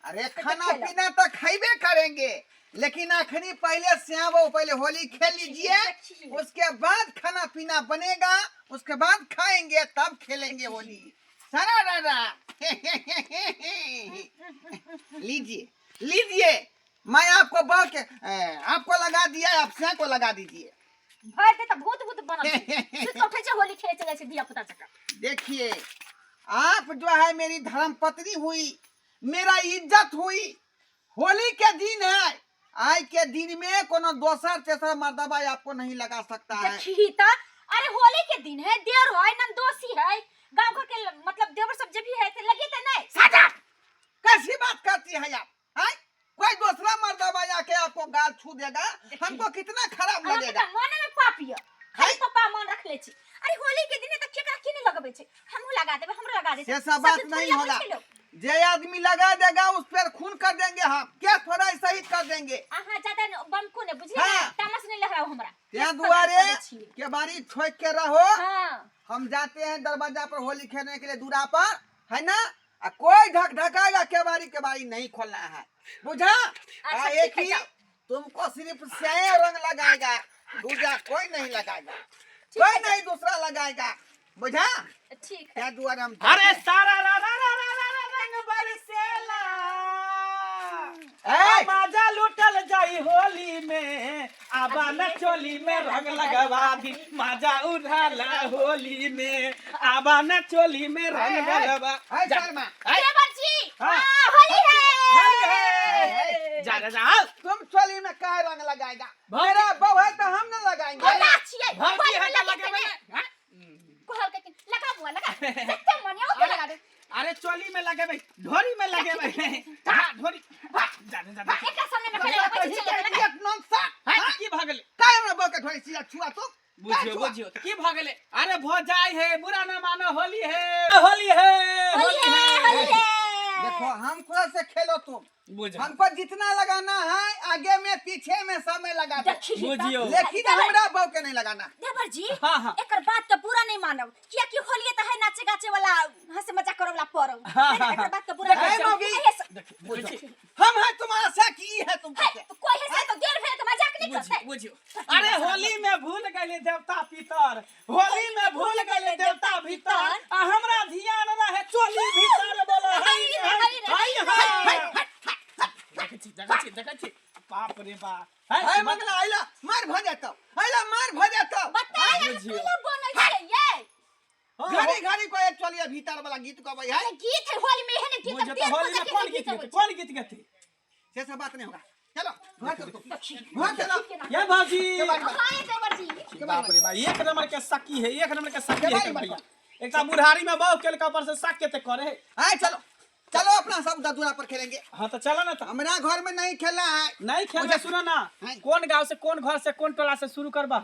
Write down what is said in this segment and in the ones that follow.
अरे तो खाना खेलो। पीना तो खाइबे करेंगे, लेकिन आखिरी पहले श्याम पहले होली खेल लीजिए, उसके बाद खाना पीना बनेगा, उसके बाद खाएंगे, तब खेलेंगे होली। सारा दादा लीजिए लीजिए, मैं आपको बह के आपको लगा दिया, आप श्याम को लगा दीजिए। भर दे त भूत भूत बनल छै। सुति कऽ उठै छै, होली खेले चलै छै धिया पुता जकाँ। देखिए, आप जो है मेरी धर्म पत्नी हुई, मेरा इज्जत हुई। होली के दिन है, आज के दिन में कोनो दोसर तेसर मर्दबा आपको नहीं लगा सकता है। देखी त, अरे होली के दिन है, देर है, नंदोसी है, गांव घर के मतलब देवर सब जे भी है ते लगे त नहीं। साजा कैसी बात करती है आप? हैं? कोई दूसरा मर्दबा आके आपको गाल छू देगा, हमको कितना खराब अहाँ के लगेगा। त मने में पाप य, खाली पप्पा मन रख ले छी। अरे होली के दिन है त केकरा की नहीं लगबै छै? हमहू लगा देबै, हमरो लगा देतै। से सब बात सब दिन नहीं थोड़ी होगा। लगबै छै लोक। जे आदमी लगा देगा उस पर खून कर देंगे हम, क्या थोड़ा शहीद कर देंगे। अहाँ ज्यादा बम को ने बुझलियै? हाँ। तामस नहीं लहराउ हमरा। त्या केस दुआरे पकड़ छियै। के बारी ठोक के रहो। हाँ। हम जाते हैं दरवाजा पर होली खेलने के लिए, दूरा पर है ना, आ कोई ढक ढकाएगा केवाड़ी, केवाड़ी नहीं खोलना है, बुझा? अच्छा, आ, ठीक एक है, ही जाओ। तुमको सिर्फ स्याह रंग लगाएगा, दूसरा कोई नहीं लगाएगा, कोई नहीं दूसरा लगाएगा, बुझा? ठीक है। क्या दुआरे हम अरे सारा रा रा रा रा रा रा रंग बरसेला, ए! मजा लुटल जाई होली में, आबा न चोली में रंग लगवा दी, मजा उड़ाला होली में, आबा न चोली में रंग लगवा। है शर्मा। देवर जी। हाँ। हाँ, होली है। होली है। जा जा जा। तुम चोली में का रंग लगाएगा? भौजी- मेरा बहू है तो हम न लगाएंगे। हमरा छियै। भौजी होली है में तो लगेतै लगेबै ने। ने। हाँ? कहल के लगा बुआ लगा, सत्य मन ओके लगा दे। अरे चोली में लगेबै, ढोरी में लगेबै। हाँ, ढोरी जा जा जा। एकरा सामने में खेले लगबै छै, चल लगा। एक नॉन सा। हाँ, की भऽ गेलै? काय हमरा बहू के ढोरी सीधा छुआ तो? बुझियो बुझियो की भऽ गेलै? अरे भऽ जाइ है, बुरा न मानो, होली है, होली है, होली है, होली है। देखो, हम खुद से खेलो तुम। बुझ हमको जितना लगाना है आगे में पीछे में सब में लगा दो, देखी त। बुझियो। लेकिन हमरा बहू के नहीं लगाना। देवर जी। हाँ, हाँ। एकर बात के पूरा नहीं मानब, कियाकि होलिये त है नाचे गाचे वाला, हंसे मजाक करे वाला पर्व। हाँ, है ना, हाँ, एकर बात के पूरा है नहीं मानब। मौगी। एहे बुझियो हम है तुम्हारा सखी है तुमको। है, तो कोई है से तो देर भेल त मजाक नहीं बुझियो करतै। बुझियो। अरे होली में भूल गए देवता पितर, होली में भूल गए देवता भीतर, आ हमरा ध्यान रहे चोली भीतर। बोलो हाय रे हाय हाय हाय। देखै छी देखै छी देखै छी, बाप रे बाप। है मंगला, आइला मार भ जातो, आइला मार भ जातो। बताए ना, बुझियो। कहिया बनल छै ये? घड़ी घड़ी को एक चलिए भीतर वाला गीत गबै है। अरे गीत है होली में, एहन गीत बुझियो देर तऽ होली हो में जाके कोन गीत गीत अबै गेतै? छै। कोन गीत गेतै? से सब बात नहीं होगा, चलो घर चलो, घर चलो। ये भौजी। हाँ देवर जी। बाप रे बाप, एक नंबर के सकी है, एक नंबर के सकी है। के भैया एकटा बुढ़ारी में बहु केलका पर से सक के ते करे है। आए चलो चलो, अपना सब ददुरा पर खेलेंगे। हाँ तो चलो ना तो। हमरा घर में नहीं खेलना है। नहीं खेलना, सुनो ना। हाँ। कोन गांव से, कोन घर से, कोन टोला से शुरू करबा?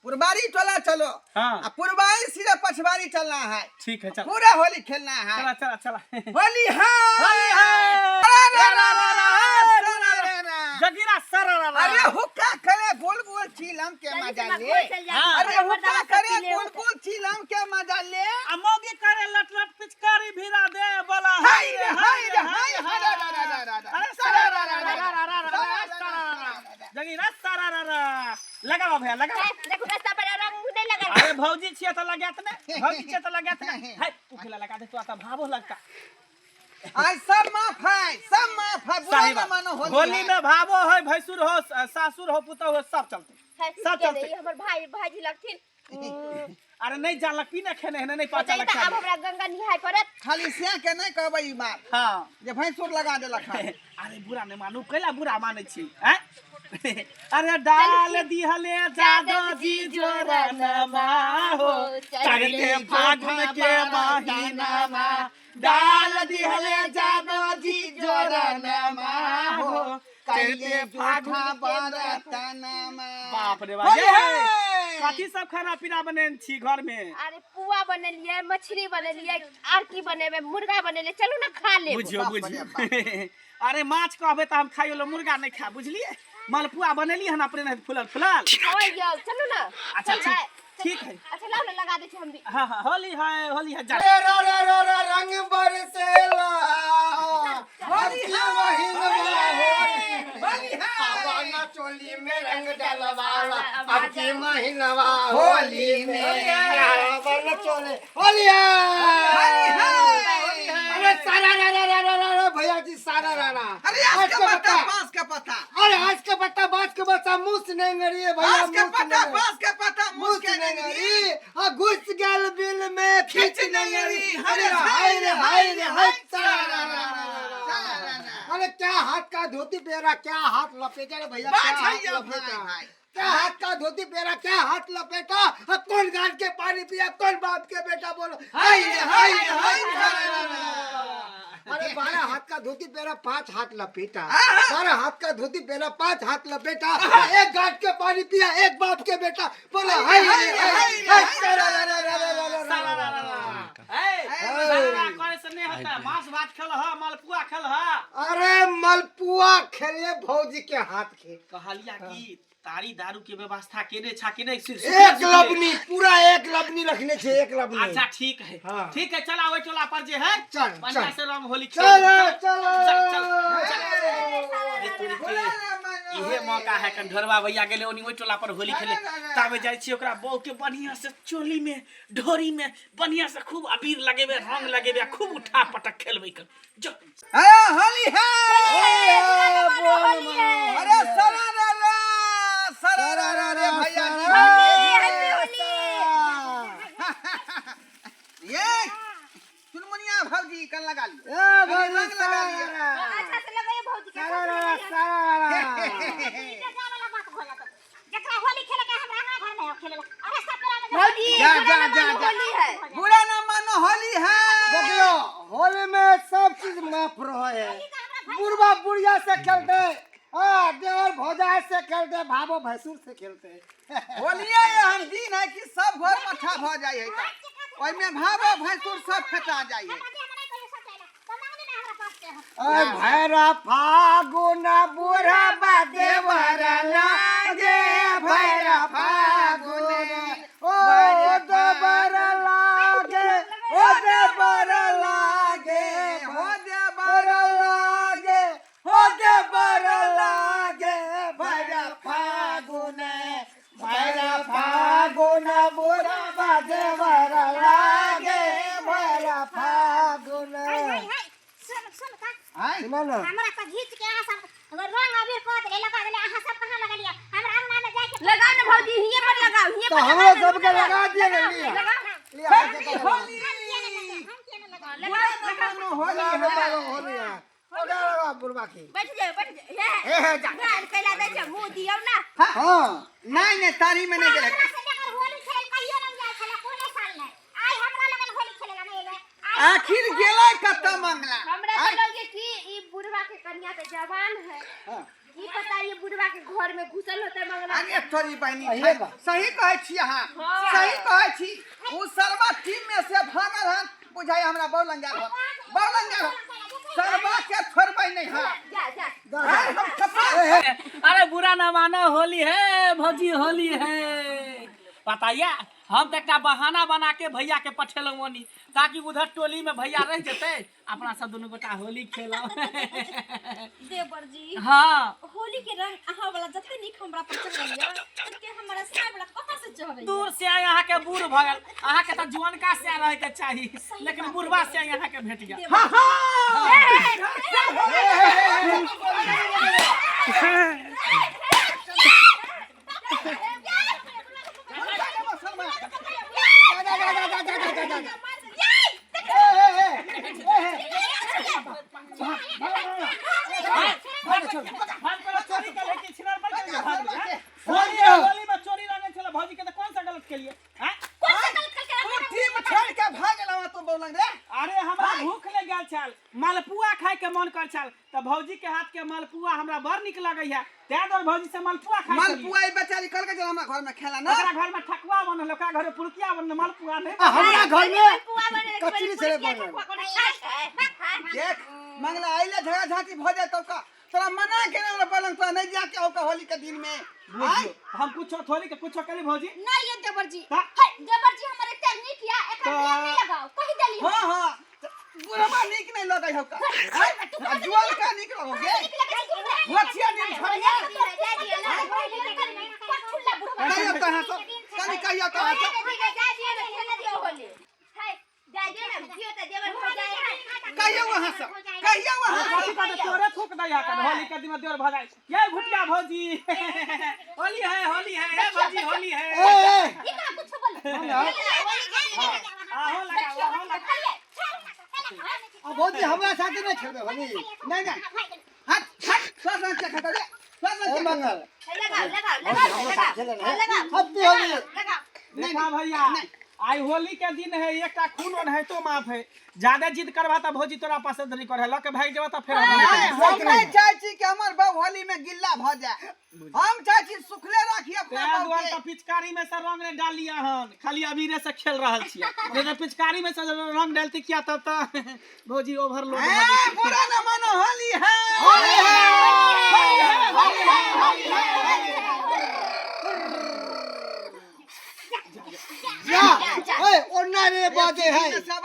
पुरबारी टोला चलो। हाँ। आ पुरबारी सीधा पछबारी चलना है। ठीक है, चल। पूरा होली खेलना है। चला चला चला। होली है, होली है। रा, रा, रा, रा, रा, रा, रा, रा। जगीरा सर। अरे हुक्का करे गोल गोल चीलम के मजा ले। हाँ। अरे हुक्का करे गोल गोल चीलम के मजा ले। आ मौगी करे लट लट पिचकारी भिरा दे, बोला हाय रे हाय रे हाय हाय रा रा रा रा रा रा। अरे रा रा रा रा रा रा रा रा रा रा रा रा। जगीरा सरा रा रा लगावा भैया लगावा। देखो, रास्ता पर रंग नहीं लगा। अरे भौजी छियै तऽ लगात ने, भौजी छियै तऽ लगात ने। हाय उखला लगा दे तो आता भावो लगता। आज सब माफ है, सब माफ है, बुरा सही न बात। मानो, होली होली है। में भावो है, भैंसुर हो, सासुर हो, पुतहु हो, सब चलते, सब चलते। हमर भाई भाईजी लगथिन। अरे नहीं जानलक, पीना खेने है नहीं पता तऽ लगता। आब हमरा गंगा निहाय पड़त। खाली से के नहीं कहबै ई बात हाँ जे भैंसुर लगा देलक हन। अरे बुरा नहीं मानू, कैला बुरा मानै छी हैं? अरे डाल दिहले जादो जी जोरनमा हो, चढ़ते फागुन के महीनामा, डाल दिहले जादो जी जोरनमा हो, चढ़ते फागुन जूठा के बरतनमा। बाप रे बाप। होली ये है। कथी सब खाना पीना बनेने छी घर में? अरे पुआ बनेलियै, मछली बनेलियै, आर की बनेबै? मुर्गा बनेलियै, चलू ने खा लेब। बुझियो। बाप रे। बुझियो, अरे माछ कहबै तऽ हम खाइयो लो, मुर्गा नहि खायब, बुझलियै? मालपुआ बनेलियै हन अपने नहि फुलल फुलल। ओए यौ, चलू ने। अच्छा, चलबै। ठीक ठीक है। अच्छा लाउ ने, लगा दै छी हम भी। हाँ हाँ, होली है, होली है, जा। रे रा रा रा रा रंग बरसेला। होली है। डलवाला अब की महीनवा होली में बराबर चले होली है। अरे सारा रा रा रा रा रा रा भैया जी सारा रा रा। अरे आज आज का के पत्ता बत्ता, बांस का पत्ता। अरे आज के पत्ता बांस के बच्चा मुस नहीं गरी है भैया, बांस का मुस पत्ता नहीं गरी। बांस का पत्ता मुस मुस के नहीं नगरी। गरी आ घुस गेल बिल में खींच नहीं गरी। अरे हाय हाय रे हाय रे हाय सारा रा रा रा रा रा। अरे क्या हाथ का धोती पहरा, क्या हाथ लपेटा रे भैया, क्या बात है हाथ ये लपेटा, भाई, भाई। क्या हाथ का धोती पहरा, क्या हाथ लपेटा। अब कौन गाल के पानी पिया, कौन बाप के बेटा, बोलो हाय रे हाय रे हाय रे, हाय रे, हाय रे। अरे 12 हाथ का धोती पहरा, 5 हाथ लपेटा, 12 हाथ का धोती पहरा, 5 हाथ लपेटा, एक गाल के पानी पिया, एक बाप के बेटा, बोलो हाय रे हाय रे हाय रे, रा रा रा रा रा रा रा रा रा रा। ए, सारा करे से नहीं होता, मांस भात खेल ह, मालपुआ खेल ह। अरे मलपुआ खेले भौजी के हाथ के। कहलिया की तारी दारू के व्यवस्था केने छा केने एक लबनी पूरा एक लबनी रखने छे, एक लबनी। अच्छा ठीक है। हाँ। ठीक है, चला ओइ टोला पर जे है चल, बढ़िया चल। से रंग होली खेल। चलो चल चलो चल चल। अरे तोरी के इहे मौका है कंढोरवा भैया गेले ओनी ओइ टोला पर होली खेले, ताबे जाइ छी ओकरा बहू के बढ़िया से चोली में ढोरी में बढ़िया से खूब अबीर लगेबे, रंग लगेबे आ खूब उठा पटक खेलबे कर। जो अरे होली है, होली है। अरे सरा रा रा सरा रा रा रे भैया जी। ये चुनमुनिया भौजी कन लगा लियो, ए भौजी रंग लगा लियो। अच्छा से लगाइए भौजी के। सारा रा रा सारा रा रा। वाला बात हो जाता, जकरा होली खेले के हमरा अंगना घर में हो खेले। अरे सब तोरा में भौजी जा, बुरा जा, ना जा, मानो जा। होली है। बुरा ना मानो होली है। देखियो होली में सब चीज माफ रहे है, बुढ़वा बुढ़िया से खेलते, हाँ देवर भौजाई से खेलते, भावो भैंसुर से खेलते। होलिये एहन दिन है कि सब घर मठा भ जाइ है, ओहिमे भावो भैंसुर सब फेटा जाइ है। अरे भैरा फागुन बुढ़वा देवर लागे, भैरा फागुन ओ देवर लागे, ओ देवर लागे, हो देवर लागे, हो देवर लागे, भैरा फागुन, भैरा फागुन बुढ़वा देवर लागे, भैरा फागुन। सुन सुन का आय सुना ना, हमरा त घीच के अहाँ सब रंग अबीर कऽ देले, लगा देले। अहाँ सब कहाँ लगलियै? हमरा अंगना में जाके लगाओ ना भौजी, हिये पर लगाओ, हिये तो पर हमरो लगाओ ना, सबके लगा दिए ना, लिया। लगाओ। लिया, हैप्पी लगा, होली। हम किया ना लगा बुरा ना मानो होली लगा, है। लगा, होली है। लगा, लगा, बुढ़वा की। बैठ जाओ, बैठ जाओ। हे, हे, हे, जा। गाल कैला दै छै, मुँह दियौ ना। हाँ। नहीं नहीं तारी में नहीं गेलै। हमरा से लेकर होली खेल कहियो नहीं जाइ छलै कोनो साल नहीं। आइ हमरा लगन होली खेले ला नहीं एलै। आइ आखिर गेलै कतऽ मंगला? हमरा तो लगे कि ई बुढ़वा के कन्या तो जवान है, की पता ये बुढ़वा के घर में घुसल होते मंगला। अरे तोरी बहिनी, अहिए बा। सही कहै छी अहाँ, सही कहै छी। ओ सरवा टीम में से भागल हन, बुझाइ हमरा बौलंग गेल हन, बौलंग गेल हन। सरवा के छोड़बै नहीं हन। जा जा जा, आइ जा। हम कपड़ा अरे बुरा ना मानो होली है भौजी, होली है। बताइए हम तो एकटा बहाना बना के भैया के पठेलहुँ ओनी, ताकि उधर टोली में भैया रह जेतै, अपना सब दुनू गोटा होली खेलब। देवर जी, हाँ होली के रंग अहाँ वाला जते नीक हमरा पर चढ़ैया तते हमरा साय वाला कहाँ से चढ़ैया? दूर से आए अहाँ के बूढ़ भऽ गेल, अहाँ के तऽ जुअनका से रहे के चाही, लेकिन बुढ़वा से अहाँ के भेट गेल। हाँ हाँ जा, जा, जा, जा, जा, जा, जा, जा। ए, ए, ए, ए, ए। हम कहलहुँ चोरी के लेके छिनर पर के भाग गेल, हैं? भाग होली गेल। होली में चोरी लागल छलै भौजी के, तऽ कोन सा गलत केलियै हैं? तू टीम छोड़ के भाग गेलौ तू बौलंग रे। अरे हमरा भूख लग गेल छल, मालपुआ खाय के मन कर छल, तऽ भौजी के हाथ के मालपुआ हमरा बड़ नीक लगैया, तैं दुआरे भौजी से मालपुआ खाय छलियै। मालपुआ ई बेचारी कहलकै जे हमरा घर में खेला ना। ओकरा घर में ठकुआ बनल, ओकरा घर में पुरुकिया बनल, मालपुआ नहीं आ, हमरा घर में पुआ बने कचरी छलै बनल। देख मंगला आइले झगड़ा झांटी भ जाय तब का तोरा मना के हमरा पलंग पर नहीं जाके होका होली के दिन में। बुझियो, हम कुछो थोड़ी के कुछो कली भौजी। नहीं ये देवर जी, ता- है देवर जी हमर एते नीक या एकरा ता- बियाह नहीं लगाओ कहि देली। हां हां बुढ़वा नीक नहीं लगै होका, जुआल का नीक लगोगे? नीक लगै छै। लछिया दिन छोड़िए। कहियो तो हाँ सब, कनी कहियो तो हाँ सब। कहियो वहाँ सब, कहियो वहाँ सब। होली का तो तोरे थूक दैया कन होली के दिन देवर भऽ जाइ ये भुटिया भौजी। होली है, होली है, ए भौजी होली है। ए ए आहो लगाओ, आहो लगाओ। आ भौजी हमरा साथे नहीं खेलबे होली। नहीं नहीं, हट हट, श्वास के खता दे, श्वास ए के मंगल, भौजी हमरा साथ खेले ना। हैप्पी होली। देखा भैया, आई होली के दिन है, एकटा खून है तो माफ है। ज्यादा जिद करबा त भौजी तोरा पास नहीं करे, लके भाग जेबा त फेर हम नहीं, नहीं। हम नहीं चाहे छी कि हमर बहू होली में गिल्ला भ जाए। हम चाहे छी सुखले राखी अपना तें बहू दुआरे के। त पिचकारी में से रंग ने डालिया हन, खाली अबीरे से खेल रहल छियै। नहीं त पिचकारी में से जब रंग डालती किया तब त भौजी ओवरलोड ए, भऽ जेतै। बुरा न मानो, होली है। होली है। होली है, होली है, होली है। जा ए ओन्ना रे बाजे है। सब।